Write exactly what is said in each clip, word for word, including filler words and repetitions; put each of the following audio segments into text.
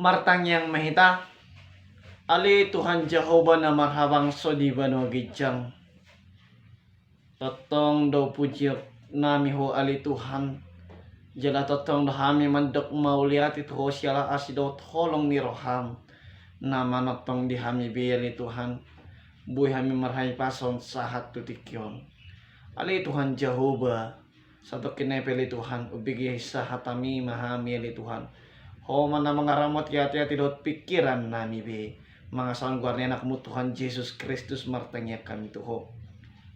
Martangiang ma hita. Ale Tuhan Jahowa na marhabangsa di banua ginjang, tongtong do pujion nami Ho ale Tuhan. Jala tongtong do hami mandok mauliate tu Ho siala asi dohot holong ni roham na manongtong di hami be ale Tuhan. Boi hami marhahipason sahat tu tingki on. Ale Tuhan Jahowa, satongkin nai pe ale Tuhan, umbege sahatami ma hami ale Tuhan. Ho ma na mangaramoti ateate dohot pingkiran nami be. Mangasahon goar ni anakmu Tuhan Jesus Kristus martangiang hami tu Ho.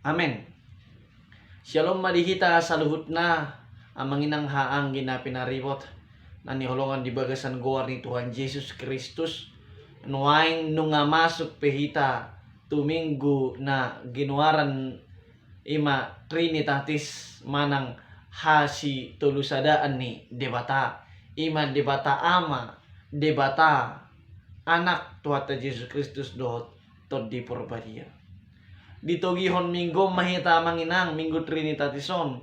Amen. Syalom ma di hita saluhutna, amang inang haha anggi na pinaribot na hinaholongan di bagasan goar ni Tuhan Jesus Kristus. Nuaeng nunga masuk pe hita tu minggu na ginoaran i ma Trinitatis manang hasitolusadaon ni Debata, i ma Debata Ama, Debata Anak, Tuhanta Jesus Kristus dohot Tondi Porbadia. Ditogihon minggu on ma hita amang inang, minggu Trinitatis on.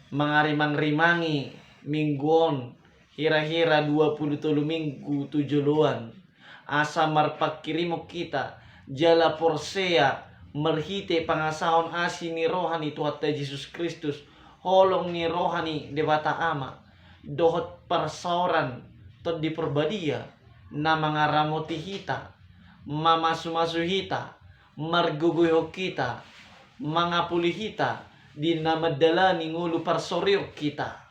Mangarimangrimangi minggu on hira-hira dua pulu tolu minggu tu joloan. Asa marpanghirimon hita jala porsea marhite pangasahon asi ni roha ni Tuhanta Jesus Kristus, holong ni roha ni Debata Ama, dohot parsaoran Tondi Porbadia na mangaramoti hita, mamasumasu hita, margogoihon hita, mangapuli hita di na mandalani ngolu parsorion hita.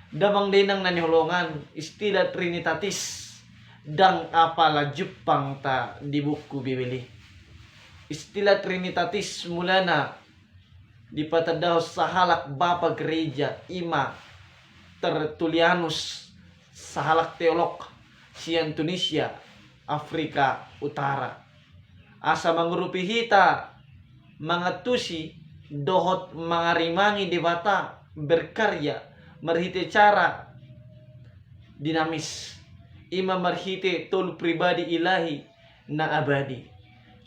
Damang dainang na hinaholongan, istilah Trinitatis ndang apala jumpangta di buku Bibel i. Istilah Trinitatis mulana dipatandahon sahalak bapa gereja, i ma Tertullianus, sahalak teolog sian Tunisia, Afrika Utara. Asa mangurupi hita mangantusi dohot mangarimangi Debata berkarya marhite cara dinamis, i ma marhite tolu pribadi Ilahi na abadi.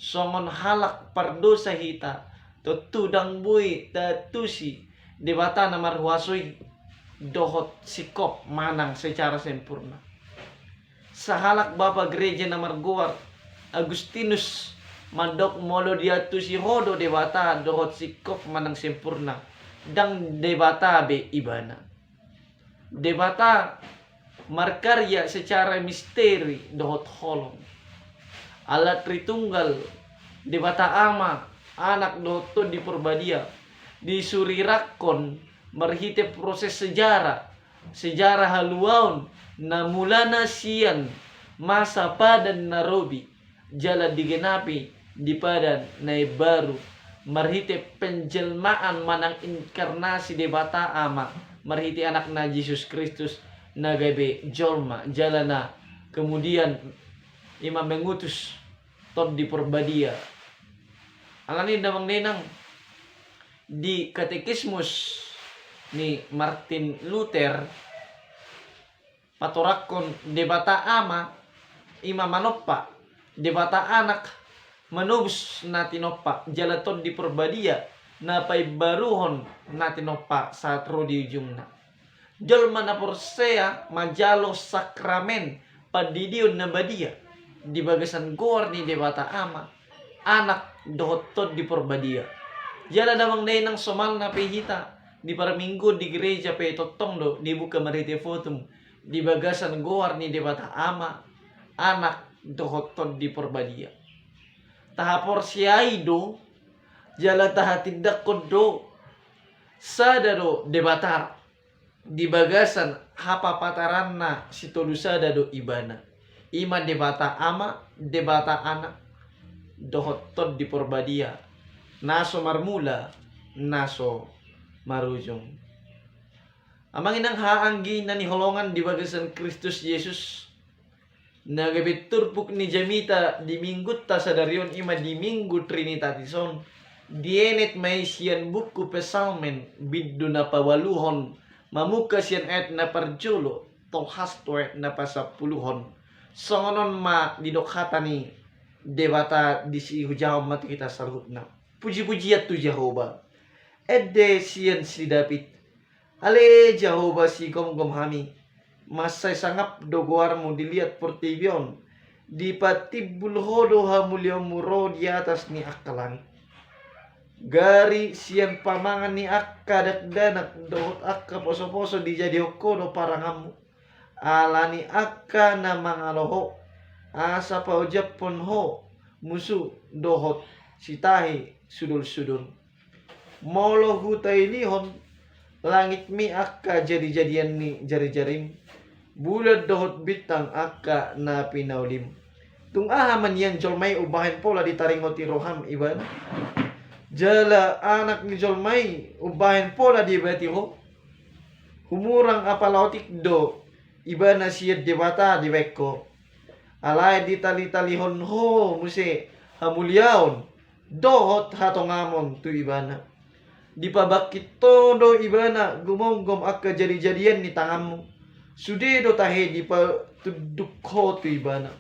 Songon halak pardosa hita, tontu ndang boi taantusi Debata na marhuaso i dohot singkop manang secara sempurna. Sahalak bapa gereja na margoar Agustinus mandok, molo diantusi ho do Debata dohot singkop manang sempurna, ndang Debata be ibana. Debata markarya secara misteri dohot holong. Ala Tritunggal, Debata Ama, Anak dohot Tondi Porbadia, disurirakkon marhite proses sejarah, sejarah haluaon na mulana sian masa padan na robi, jala digenapi di padan na imbaru marhite penjelmaan manang inkarnasi Debata Ama marhite Anakna Jesus Kristus na gabe jolma, jala na kemudian i ma mengutus Tondi Porbadia. Alani damang dainang, di Katekismus ni Martin Luther patorangkon Debata Ama i ma manompa, Debata Anak manobus na tinompa, jala Tondi Porbadia na paimbaruhon na tinompa sahat ro di ujungna. Jolma na porsea manjalo sakramen pandidion na badia di bagasan goar ni Debata Ama, Anak dohot Tondi Porbadia. Jala damang dainang, somalna pe hita di parmingguon di gereja pe tongtong do dibuka marhite votum di bagasan goar ni Debata Ama, Anak dohot Tondi Porbadia. Tahaporseai do jala tahatindangkon do sada do Debata di bagasan hapapataranna sitolusada do ibana, i ma Debata Ama, Debata Anak dohot Tondi Porbadia, na so marmula, na so marujung. Amang inang haha anggi na hinaholongan di bagasan Kristus Jesus, na gabe turpuk ni jamita di minggunta sadari on, i ma di Minggu Trinitatis on, dienet ma i sian buku Psalmen, bindu na paualuhon, mamungka sian ayat na parjolo tolhas tu ayat na pasampuluhon. Songon on ma didok hata ni Debata disi, hujahahon ma tu hita saluhutna. Pujipujian tu Jahowa. Ende sian si David. Ale Jahowa, sigomgom hami, mansai sangap do goarmu di liat portibi on. Dipatimbul ho do hamuliaonmu ro di atas ni angka langit. Gari sian pamangan ni angka dakdanak dohot angka posoposo dijadihon ho do paranganmu. Ala ni angka na mangalo ho, asa paojaphon ho musu dohot sitahi sudolsudol. Molo hutailihon langitmi angka jadijadian ni jarijarim, bulan dohot bintang angka na pinaulim. Tung aha ma nian jolma i umbahen pola ditaringoti roham ibana? Jala anak ni jolma i umbahen pola diebati ho? Humurang apala otik do ibana sian Debata dibaen ho. Alai ditalitalihon ho muse hamuliaon dohot hatongamon tu ibana. Dipabangkit ho do ibana gumomgom angka jadijadian ni tanganmu. Sude do tahe dipatunduk ho tu ibana.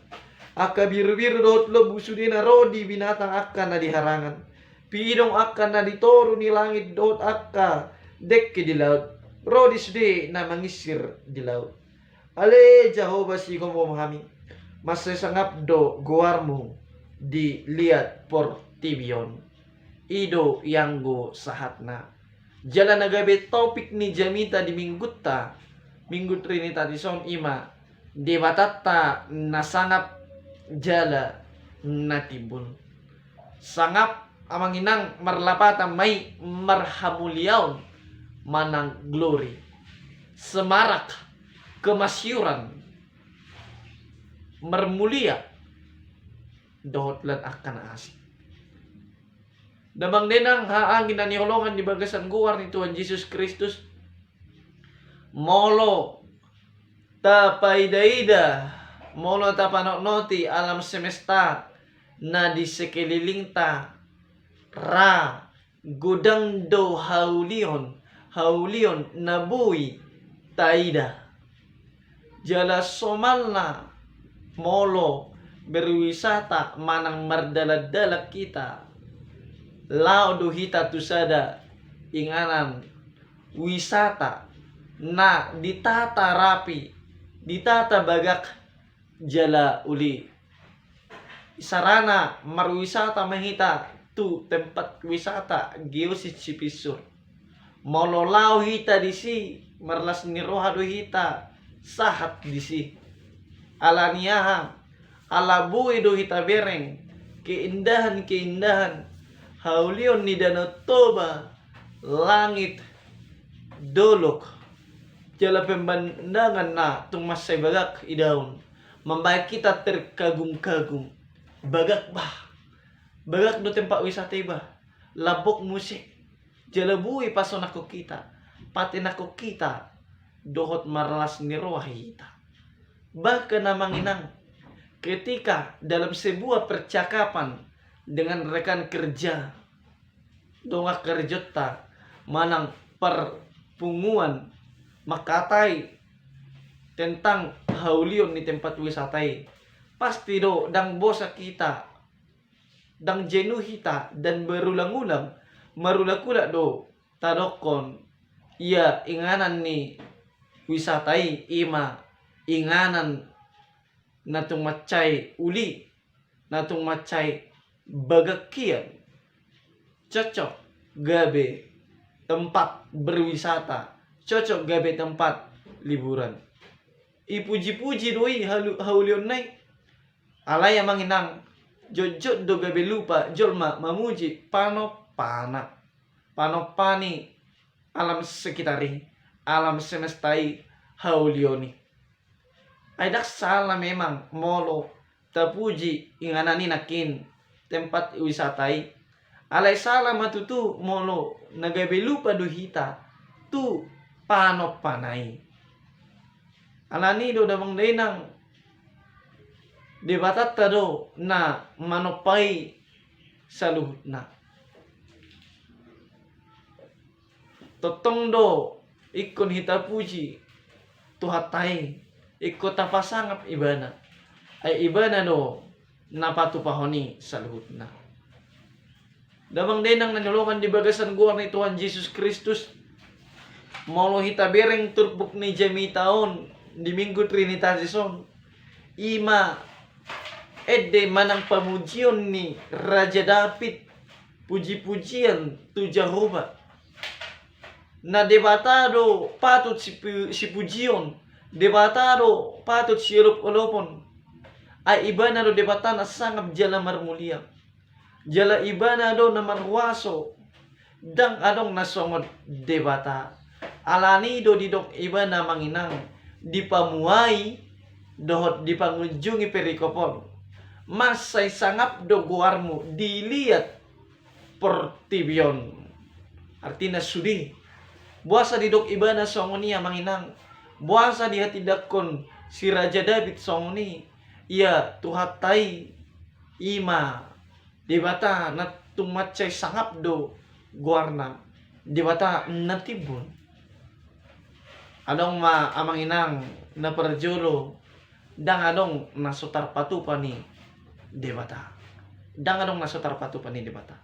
Angka birubiru dohot lombu sudena ro di binatang angka na di harangan. Pidong angka na di toru ni langit dohot angka dengke di laut, ro di sude na manginsir di laut. Ale Jahowa, sigomgom hami, mansai sangap do goarmu di liat portibi on. I do ianggo sahatna. Jala na gabe topik ni jamita di minggunta, Minggu Trinitatis on, i ma Debatanta na sangap jala na timbul. Sangap, amang inang, marlapatan ma i marhamuliaon manang glori, semarak, kemasyhuran, marmulia dohot lan angka na asing. Damang dainang, haha anggi na hinaholongan di bagasan goar ni Tuhan Jesus Kristus, molo tapaidaida, molo tapanotnoti alam semesta na di sekelilingta, ra godang do haulion, haulion na boi taida. Jala somalna molo berwisata manang mardalandalan hita, laho do hita tu sada inganan wisata na ditata rapi, ditata bagak jala uli. Isarana marwisata ma hita tu tempat wisata Geosit Sipinsur. Molo laho hita disi, marlas ni roha do hita sahat disi. Ala ni aha? Ala boi do hita bereng keindahan-keindahan haulion ni Danau Toba, langit, dolok, jala pemandangan na tung mansai bagak idaon, mambahen hita terkagum-kagum. Bagak bah, bagak do tempat wisata i bah, lambok muse, jala boi pasonanghon hita, patenanghon hita, dohot marlas ni roha hita. Bahkan amang inang, ketika dalam sebuah percakapan dengan rekan kerja, dongan karejonta manang parpunguan mangkatai tentang haulion ni tempat wisata i, pasti do ndang bosan hita, ndang jenuh hita, dan berulang-ulang, marulak-ulak do tadokkon ia inganan ni wisata i, i ma inganan na tung mansai uli, na tung mansai bagak hian, cocok gabe tempat berwisata, cocok gabe tempat liburan. Ipuji-puji do i halu-, haulionna i. Alai amang inang, jotjot do gabe lupa jolma mamuji panompana, panompa ni alam sekitar i, alam semesta i, haulion i. Ai ndang sala memang molo tapuji inganan i nangkin, tempat wisata i. Alai sala ma tutu molo na gabe lupa do hita tu panompana i. Alani do damang dainang, Debatanta do na manompa i saluhutna. Tongtong do ingkon hita puji Tuhanta i, ingkon tapasangap Ibana. Ai Ibana do na patupahon i saluhutna. Damang dainang na hinaholongan di bagasan goar ni Tuhan Jesus Kristus, molo hita bereng turpuk ni jamita on, di Minggu Trinitatis on, i ma ende manang pamujion ni Raja David, puji-pujian tu Jahowa. Na Debata do patut sipu-, sipujion, Debata do patut siolop-olopon. Ai Ibana do Debata na sangap jala marmulia. Jala Ibana do na marhuaso. Ndang adong na songon Debata. Alani do didok Ibana, amang inang, dipamuai dohot dipangunjungi perikop on. Mansai sangap do goarmu diliat portibi on. Artina sude. Boasa didok Ibana songon i, amang inang? Boasa dihatindangkon si Raja David songon i? Ia Tuhanta i, i ma Debata na tung mansai sangap do goarna, Debata na timbul. Adong ma, amang inang, na parjolo, ndang adong na so tarpatupa ni Debata. Ndang adong na so tarpatupa ni Debata.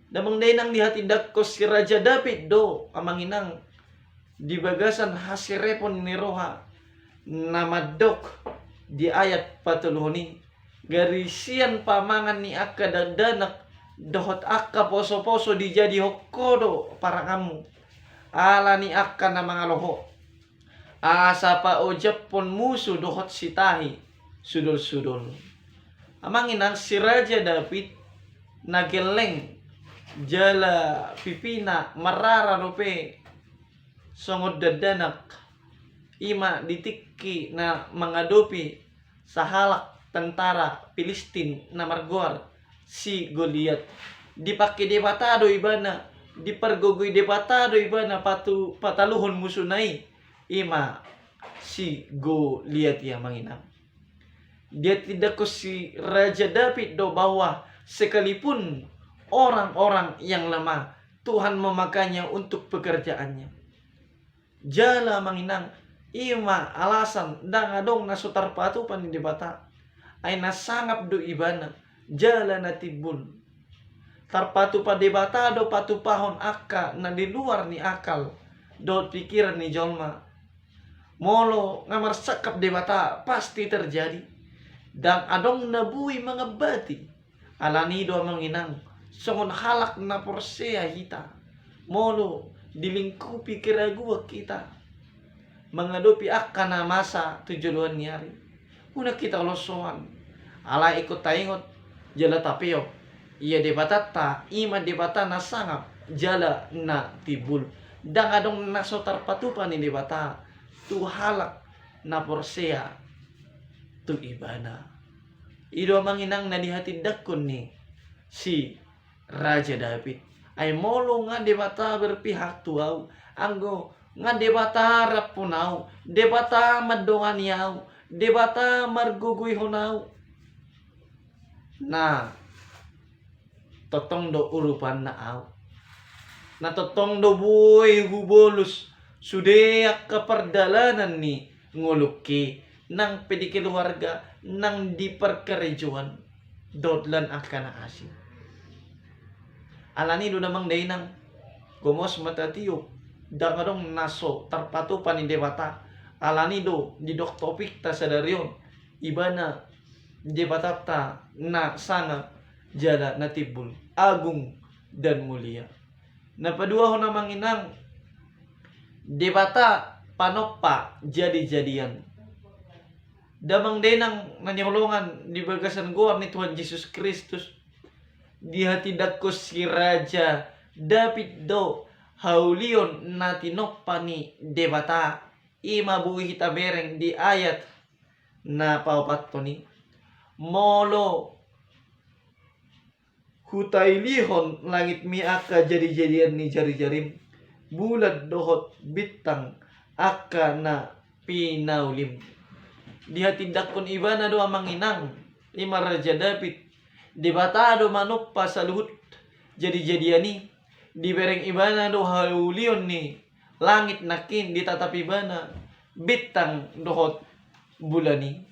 Damang dainang, dihatindangkon si Raja David do, amang inang, di bagasan hasirepon ni roha na mandok di ayat patoluhon i, gari sian pamangan ni angka dakdanak dohot angka poso-poso dijadihon ho do paranganmu, ala ni angka na mangalo ho, asa paojaphon musu dohot sitahi sudol-sudol. Amang inang, si Raja David na gelleng jala pipina marrara dope songon dakdanak, i ma di tingki na mangadopi sahalak tentara Pilistin na margoar si Goliat. Dipangke Debata do ibana, dipargogoi Debata do ibana patu-, pataluhon musuna i, i ma si Goliat i, amang inang. Dihatindangkon si Raja David do bahwa sekalipun orang-orang yang lemah, Tuhan memakainya untuk pekerjaannya. Jala, amang inang, i ma alasan ndang adong na so tarpatupa ni Debata. Ai na sangap do ibana, jala na timbul. Tarpatupa Debata do patupahon angka na di luar ni akal dohot pikiran ni jolma. Molo nga marsangkap Debata, pasti terjadi. Ndang adong na boi mangambati. Alani do, amang inang, songon halak na porsea hita, molo dilingkupi keraguan hita mangadopi angka na masa tu joloan ni ari, unang hita holsoan. Alai ingkon taingot jala tapeop, ia Debatanta i ma Debata na sangap jala na timbul. Ndang adong na so tarpatupa ni Debata tu halak na porsea tu ibana. I do, amang inang, na dihatindangkon ni si Raja David. Ai molo nga Debata berpihak tu ahu, anggo nga Debata rap tu ahu, Debata mandongani ahu, Debata margogoihon ahu, na tongtong do urupanna ahu. Na tongtong do boi hubolus sude angka pardalanan ni ngolungki, nang pe di keluarga, nang di parkarejoan, dohot lan angka na asing. Alani do, damang dainang, gomos ma tatiop, ndang adong na so tarpatupa ni Debata. Alani do didok topikta sadari on, ibana Debatanta na sangap jala na timbul, agung dan mulia. Na paduahon, amang inang, Debata panompa jadi-jadian. Damang dainang na hinaholongan di bagasan goar ni Tuhan Jesus Kristus, dihatindangkon si Raja David do haulion na tinompa ni Debata. I ma boi hita bereng di ayat na paopathon i. Molo hutailihon langitmi angka jadi-jadian ni jari-jarim, bulan dohot bintang angka na pinaulim. Dihatindangkon ibana do, amang inang, i ma Raja David, Debata do manompa saluhut jadi-jadian i. Dibereng ibana do haulion ni langit nangkin, ditatap ibana bintang dohot bulan i.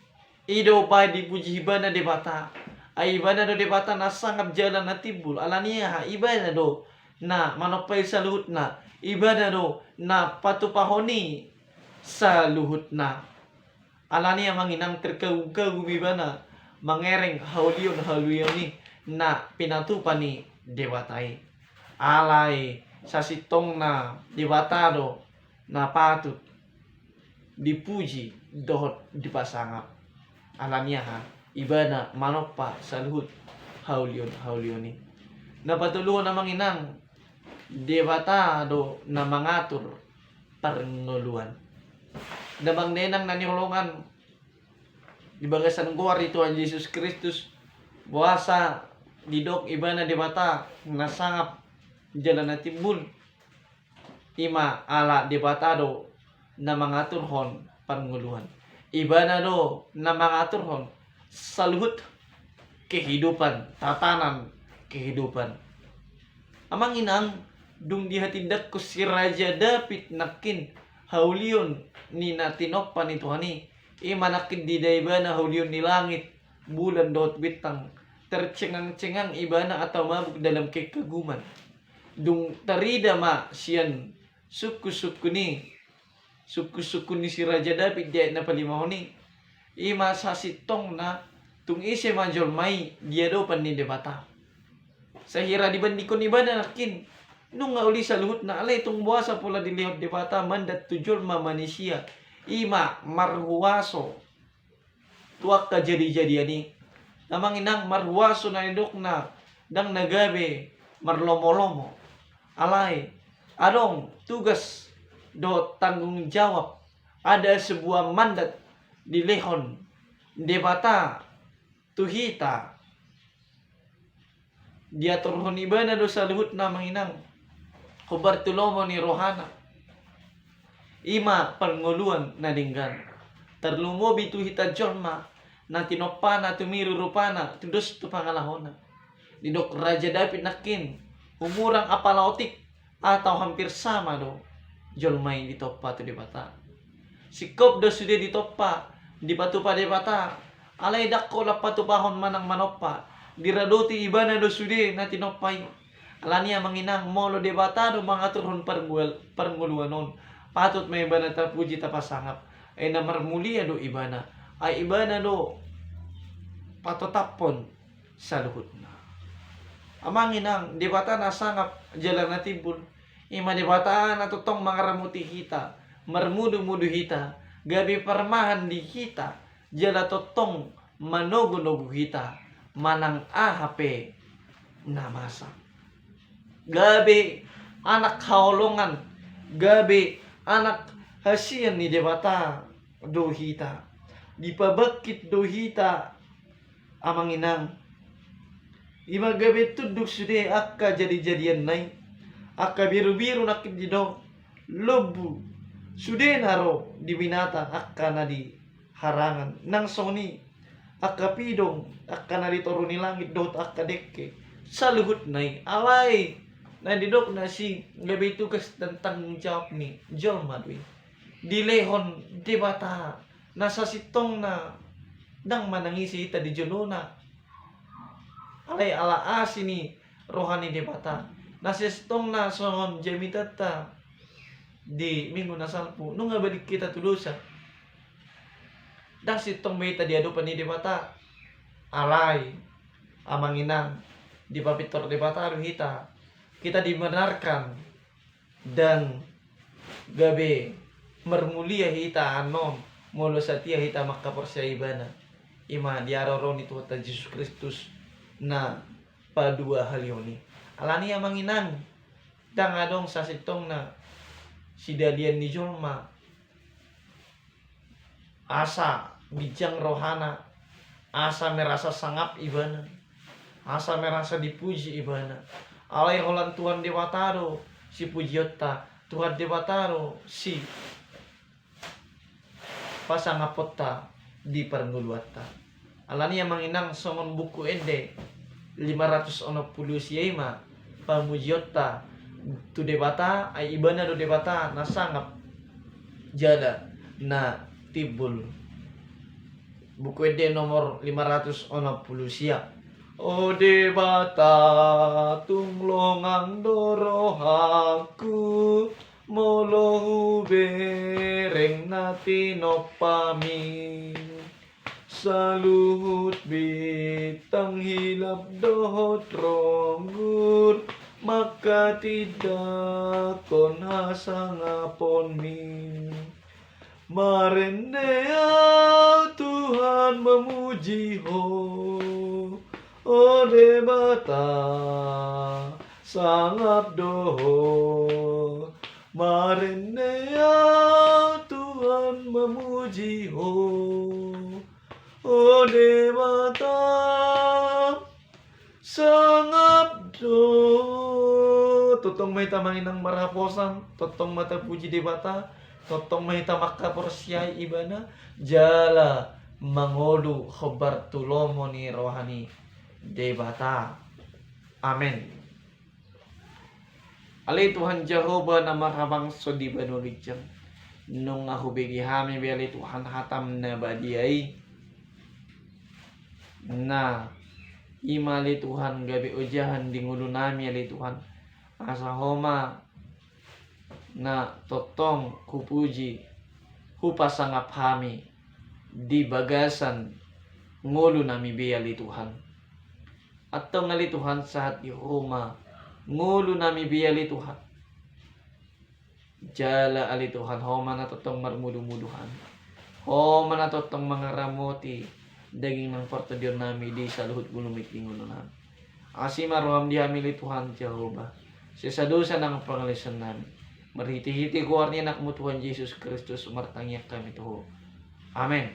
I do umbahen dipuji ibana Debata. Ai ibana do Debata na sangap jala na timbul. Alani aha? Ibana do na manompa i saluhutna. Ibana do na patupahon i saluhutna. Alani i amang inang terkagum-kagum ibana mangereng haulion-haulion i na pinatupa ni Debata i. Alai sasintongna Debata do na patut dipuji dohot dipasangap. Alani aha? Ibana manompa saluhut haulion-haulion i. Na patoluhon amang inang, Debata do na mangatur parngoluan. Damang dainang na hinaholongan di bagasan goar ni Tuhan Jesus Kristus, boasa didok ibana Debata na sangap jala na timbul? Ima ala Debata do na mangaturhon parngoluan. Ibana do na mangaturhon saluhut kehidupan, tatanan kehidupan. Amang inang, dung dihatindangkon si Raja Daud nangkin haulion ni na tinompa ni Tuhan i, ima nangkin diida ibana haulion ni langit, bulan dohot bintang, tercengang-cengang ibana atau mabuk dalam kekaguman. Dung tarida ma sian sungkun-sungkun i, sungkun-sungkun ni si Raja Daud di ayat na palimahon i, ima sasintongna tung ise ma jolma i di adopan ni Debata. Sahira dibandingkon ibana nangkin, nunga uli saluhutna, alai tung boasa pola dilehon Debata mandat tu jolma manisia, ima marhuaso tu angka jadi-jadian i. Amang inang, marhuaso na nidokna ndang na gabe marlomo-lomo. Alai adong tugas dohot tanggung jawab, ada sebuah mandat dilehon Debata tu hita. Diaturhon ibana do saluhutna amang inang, hombar tu lomo ni rohana. Ima parngoluan na denggan, tarlumobi tu hita jolma na tinompana tumiru rupana, tudos tu pangalahona. Didok Raja Daud nangkin, umurang apala otik atau hampir sama do jolma i ditompa tu Debata. Singkop do sude ditompa, dipatupa Debata, alai ndang holan patupahon manang manompa, diradoti ibana do sude na tinompa i. Alani i amang inang, molo Debata do mangaturhon parngol-, parngoluan on, patut ma ibana tapuji tapasangap. Ai na marmulia do ibana, ai ibana do patotaphon saluhutna. Amang inang, Debata na sangap jala na timbul, ima Debata na tongtong mangaramoti hita, marmudu-mudu hita, gabe parmahan di hita, jala tongtong manogu-nogu hita manang aha pe na masa. Gabe anak haholongan, gabe anak hasian ni Debata do hita. Dipabangkit do hita amang inang. Ima gabe tunduk sude angka jadi-jadianna i, angka birubiru nangkin didok, lombu sudena ro di binatang angka na di harangan, nang songon i angka pidong, angka na di toru ni langit dohot angka dengke, saluhutna i. Alai na didok na si gabe tugas dan tanggung jawab ni jolma do i. Dilehon Debata na sasintongna ndang manang ise hita di jolona. Alai ala asi ni roha ni Debata, na sasintongna songon jamitanta di Minggu na salpu, nunga balik hita tu dosa. Ndang sintong be hita di adopan ni Debata. Alai amang inang, dipapintor Debata do hita. Kita dibenarkan dan gabe marmulia hita annon molo satia hita mangkaporseai ibana. Ima di haroro ni Tuhanta Jesus Kristus na paduahalihon i. Alani i amang inang, ndang adong sasintongna sidalian ni jolma asa ginjang rohana, asa merasa sangap ibana, asa merasa dipuji ibana. Alai holan Tuhan Debata do sipujionta, Tuhan Debata do sipasangaponta di parngoluanta. Alani i amang inang, songon Buku Ende lima ratus onom pulu sia i ma pamujionta tu Debata, ai ibana do Debata na sangap jala na timbul. Buku Ende nomor lima ratus onom pulu sia. O Debata, tung longang do rohangku, Molo hubereng na tinompami, saluhut bintang hilap dohot ronggur manghatindanghon hasangaponmi. Marende au Tuhan mamuji Ho, o Debata, sangap do Ho. Marende au Tuhan mamuji Ho, o Debata, sangap do. Tongtong ma hita manang marhaposan, tongtong ma tapuji Debata, tongtong ma hita manghaporseai Ibana, jala mangolu hombar tu lomo ni roha ni Debata. Amen. Ale Tuhan Jahowa na marhabangsa di banua ginjang, nunga hubege hami be ale Tuhan hatam na badia i, na i ma ale Tuhan gabe ojahan di ngolunami ale Tuhan, asa Ho ma na tongtong hupuji, hupasangap hami di bagasan ngolunami be ale Tuhan. Antong ale Tuhan sahat di Ho ma ngolunami be ale Tuhan. Jala ale Tuhan Ho ma na tongtong marmudumudu hami. Ho ma na tongtong mangaramoti daging nang partondionnami di saluhut gulumit di ngolunami. Asi ma roham di hami ale Tuhan Jahowa, sesa dosa nang pangalaosionnami. Marhitehite goar ni Anakmu Tuhan Jesus Kristus martangiang hami tu Ho. Amen.